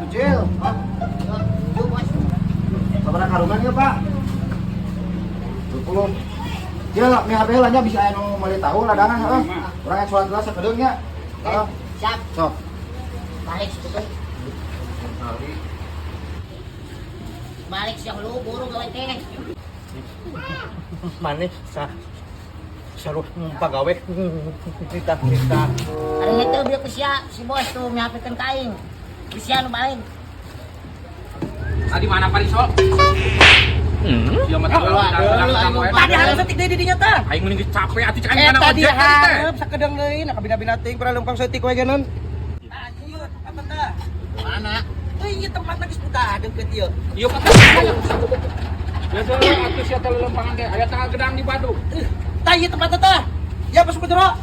atuh, Cil. Oh, yo, Bos. Sabaraha karungan ya, Pak? 20. Cil, mi HP lah nya bisa aya nu meuli tahu ladangan heeh. Urang rek salat lah sakedeung nya. Heeh. Siap. Sok. Balik situ. Balik siang lu buru gawe teh. Maneh sa saruh pagawe kita kita. Ada itu bieu ku sia si bos tuh mihapekeun ka aing. Ku sia nu balik. Tadi mana Pariso? Iya mah Tadi hareup setik deui di dinya tah. Aing mending geus capek atuh cek aing Eh kana tadi ojek tadi teh. hareup sakedeung deui nah kabina-bina teuing pernah lempang saeutik we geunun. Anjir, apa tah? Mana? Tuh ieu tempatna geus buta deukeut ieu. Iya kata. Ya atuh sia teh lelempangan teh aya tanggal gedang di Bandung. Tah ieu tempatna tah. Ya masuk ke jero.